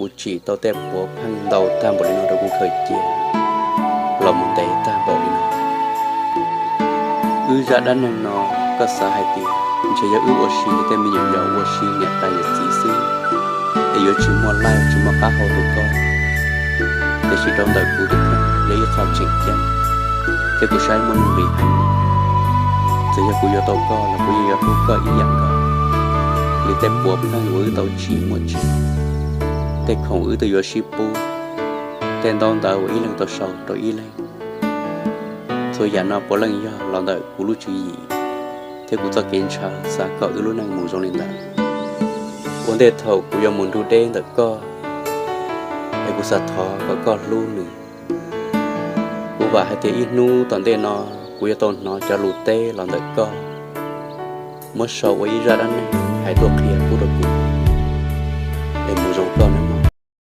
kuv tsim tau tej puav pheej ntau tag npaum li no rau kuv khaws cia los mus ntev tag npaum li no. Wb zaj dab neeg no, koj xav hais tias ntshe yog wb ua si li tej me nyuam yaus ua si niam tais yawm txiv xwb, es yuav tsis muaj laij tsis muaj qab hau rau koj. Tiam sis rau ntawm kuv tus kheej yog ib qho tseem ceeb, thiab kuv saib muaj nuj nqis heev. Txawm yog kuv yuav tau koj los kuv yeej yuav hlub koj ib yam nkaus li tej puav pheej uas wb tau tsim muaj tsev. Tej khoom wb twb yuav sib pub, tej ntaub ntawv uas ib leeg tau sau rau ib leeg, txhua yam no puav leej yog los ntawm kuv lub tswv yim thiab kuv txoj kev ntshaw xav kom wb lub neej mus zoo li ntawd. Ua ntej thaum kuv yuav mus nrug deb ntawm koj, es kuv xav thov kom koj hlub nws. Kuv vam hais tias ib hnub tom ntej no kuv yuav tau hnov cov lus teb los ntawm koj, muab sau ua ib zaj dab neeg hais tuaj qhia pub rau kuv, es mus zoo koj na.